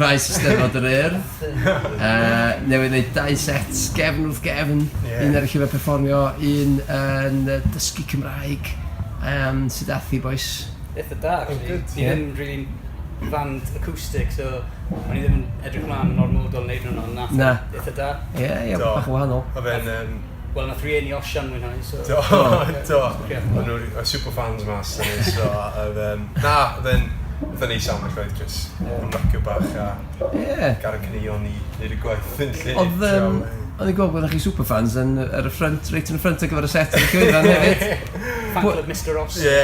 faes Eisteddfod yr Urdd. Newydd wneud dau set gefn wrth gefn. Ie. Un ar y llyfr perfformio, un yn dysgu Cymraeg. Sut ath hi, bois? Eitha da, actually. Good. Ni ddim really band acoustic, so o'n i ddim yn edrych mlaen yn ormodol wneud hwnna, ond nath Na. eitha da. Ie, ie, Do. bach yn wahanol. Oedd e'n... Wel, nath rieni Osian mwynhau, so... Do, do. Ie. O'n nhw super fans mas yn ni, so oedd e'n... Na, oedd e'n... Oedd e'n neis iawn, actually, just ymlacio bach a gael y caneuon i wneud y gwaith yn lle. Oedd, o'n i'n gweld bod chi superfans yn ar y ffrynt, reit yn y ffrynt ar gyfer y set ar y llwyfan hefyd. Fan club Mr Ross. Ie,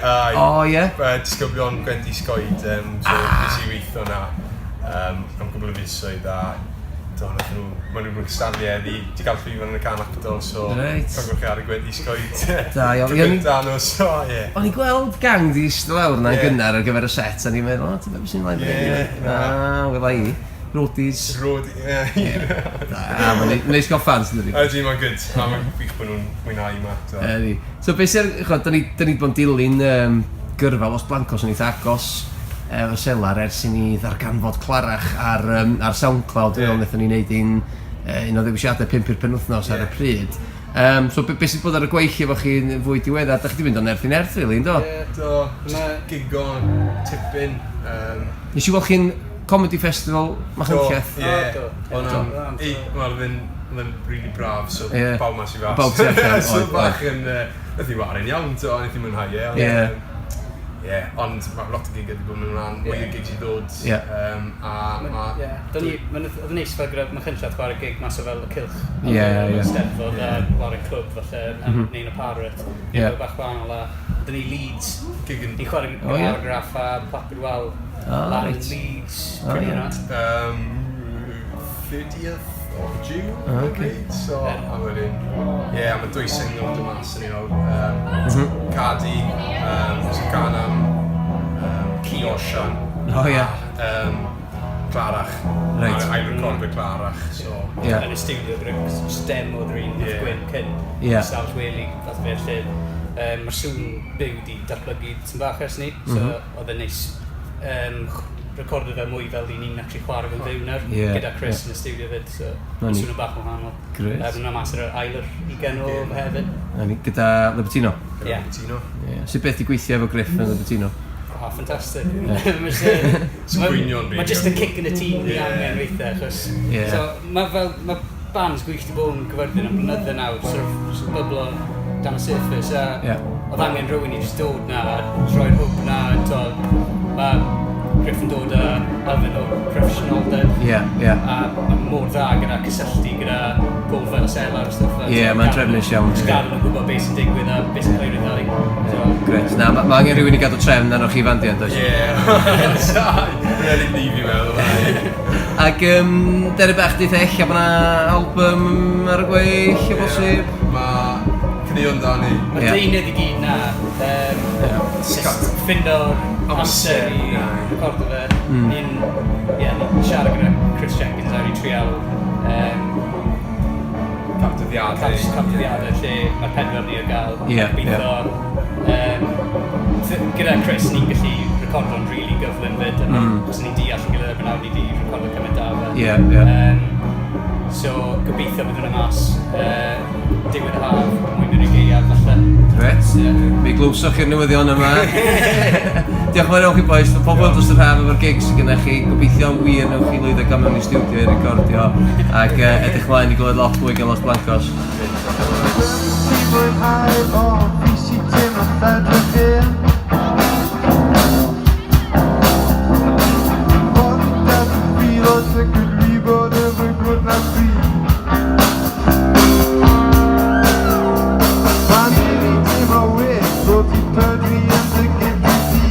aye. O, ie. Disgyblion Gwendy Sgoed, so nes i weithio na am cwbl o fisoedd a do, nath nhw, maen nhw'n cystadlu heddi, di gael llwyfan yn y can actol, so llongyfarchiadau ar y Gwendy Sgoed. Da iawn. Tro cynta nhw, so ie. O'n i'n gweld gang di eistedd lawr yna'n gynnar ar gyfer y set, a ni'n meddwl, o, ti'n meddwl sy'n mlaen fan hyn? Ie, na. Na, wela i. Roadies. Road, ie. Da, mae'n neis gael fans, yn dydi? Ydy, mae'n good. A mae'n gwych bod nhw'n mwynhau yma. So. Ydy. So beth sy'n, ch'od, da ni, da ni 'di bod yn dilyn gyrfa Los Blancos yn eitha agos efo Selar ers i ni ddarganfod Clarach ar, ar SoundCloud. Dwi'n meddwl wnaethon ni wneud un, un o ddewisiadau pump i'r penwythnos ar y pryd. So be, beth sydd bod ar y gweill efo chi yn fwy diweddar? Da chi wedi mynd o nerth i nerth, really, yndo? Ie. Do, just gigo tipyn. Nes i weld chi'n Comedy Festival Machynlleth. Do, ie. O, do. Ond, Do. Do. wel, oedd e'n really braf, so pawb mas i fas. Pawb tu allan, So oedd, bach oedd. yn, nath i ware'n iawn, do, nath i mwynhau e, ond, ie, ond mae lot o gigs wedi bod yn mynd ymlaen, mwy o gigs i ddod, a ma'... Ie, do'n i, ma'n oedd yn neis fel gyda Machynlleth chwarae gig mas o fel y cylch. Ie, ie, ie. Steddfod a chwarae clwb falle, neu yn y Parrot. Fel bach wahanol a dyn ni Leeds. Gig yn Ni'n chwarae O, ie. Argraff a Papur Wal Ah, lan reit. Leeds, O, pryd ie. yna. 30th of June, Ah, ocê. okay. So, a wedyn, ie, a mae dwy single yn dod mas yn ei Cadi, sy'n can am Ci Osian. O, ie. Clarach. Reit. A ail record Clarach, so... Ie. Yn y studio gyda just demo oedd yr un nath Gwyn cyn. Ie. Stafell wely, fath o beth lle. Mae'r sŵn byw di datblygu tipyn bach ers ni, so oedd e'n neis recordo fe mwy fel i ni'n actually chwarae fe'n fyw nawr, gyda Chris yn y studio fyd, so Na ni. sŵn bach yn wahanol. Grêt. Hwnna mas ar yr ail yr ugain o hefyd. Na ni, gyda Libertino. Gyda Libertino. Ie. Sut beth i gweithio efo Griff yn Libertino? Oh, fantastic. Mae jyst, Sgwynio'n ma' just a kick in the teeth ni angen weithiau, achos... So, mae fel, mae bands gwych di bod yn Gyfyrddin am blynydde nawr, sort of just byblo dan y surface, a oedd angen rhywun i just dod na, a roi'r hwb na, to, mae Griff yn dod â elfen o proffesiynoldeb. Ie, ie. A mae mor dda gyda cysylltu gyda pobl fel y Selar a stwff. Ie, mae'n trefnus iawn. Jyst gadael nhw'n gwybod beth sy'n digwydd a beth sy'n cael ei ryddhau. So, Grêt. Na, ma' angen rhywun i gadw trefn arnoch chi fandia, yn does? Ie. Hwnna'n unig fi'n meddwl. Ac dere bach deitha ella bod 'na album ar y gweill o bosib? Mae caneuon da ni. Mae'r deunydd i gyd na. Just ffindo'r amser i recordo fe. Ni'n, ie, ni'n siarad gyda Chris Jenkins ar ei trial Cael dyddiadau. Cael dyddiadau lle mae'r pedwar ni ar gael. Gobeithio, gyda Chris ni'n gallu recordo'n really gyflym fyd. Os ni'n deall yn gilydd erbyn nawr, ni wedi recordo cymaint da fe. Ie, ie. So gobeithio bydd hwnna mas diwedd y haf, mwy mewn i'r gaeaf falle. Reit. Mi glywsoch chi'r newyddion yma. Diolch yn fawr iawn chi bois, mae pobl dros yr haf efo'r gigs sydd gennych chi. Gobeithio yn wir newch chi lwyddo gael mewn i stiwdio i recordio ac edrych mlaen i glywed lot mwy gan Los Blancos. Ti'n mwynhau o fi sy'n teimlo fedrwch hyn. Ond dat fi los y gydwybod yn fy gwrdd na fi. Pan i fi teimlo well, bod ti'n pydru yn dy gyd i ti.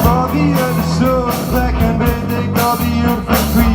Boddi yn y sŵn, plec yn rhedeg oddi wrth y chwi.